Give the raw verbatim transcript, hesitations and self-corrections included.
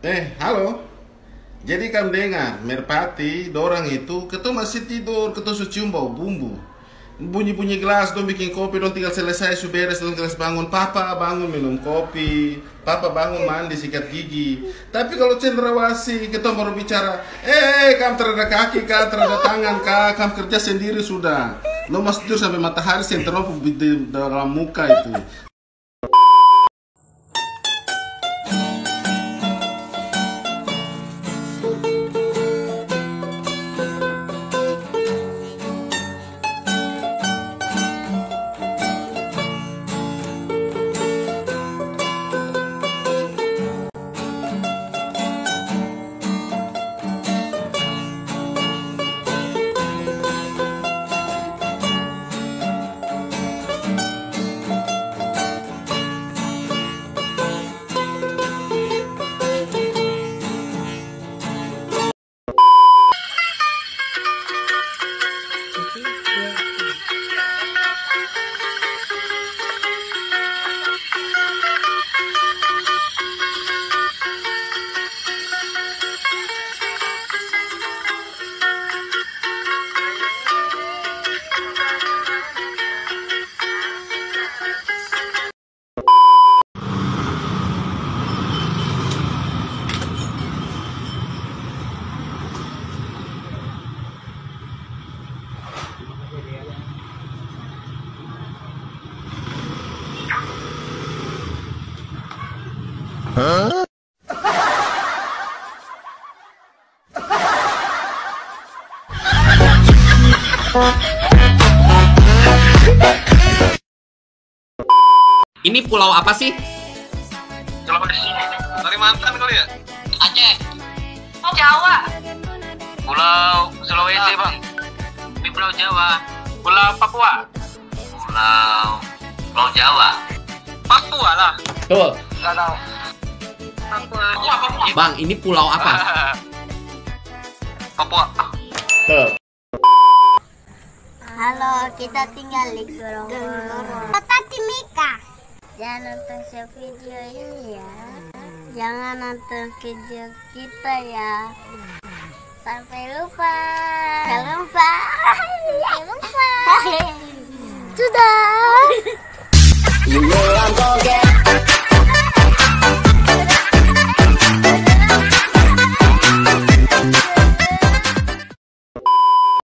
Eh, halo. Jadi kam dengar, Merpati, dorang itu, ketua masih tidur, ketua su cium bau bumbu. Bunyi-bunyi gelas, dong bikin kopi, dong tinggal selesai, su beres, dong tinggal bangun. Papa bangun minum kopi, papa bangun mandi, sikat gigi. Tapi kalau cendrawasih, ketua baru bicara, eh, kam terada kaki kah, terada tangan kah, kam kerja sendiri sudah. Lo masih tidur sampai matahari sentropuk di dalam muka itu. Ini pulau apa sih? Sulawesi. Kalimantan kali ya? Aceh. Jawa. Pulau Sulawesi, Bang. Di Pulau Jawa. Pulau Papua. Pulau Pulau Jawa. Papua lah. Betul. Nggak tahu. Papua. Papua, Papua. Bang, ini pulau apa? Papua. Betul. Halo, kita tinggal di Korongoro. Kota Timika. Jangan nonton share video ini ya. Jangan nonton video kita ya. Sampai lupa. Sampai lupa. Sampai lupa. Sudah.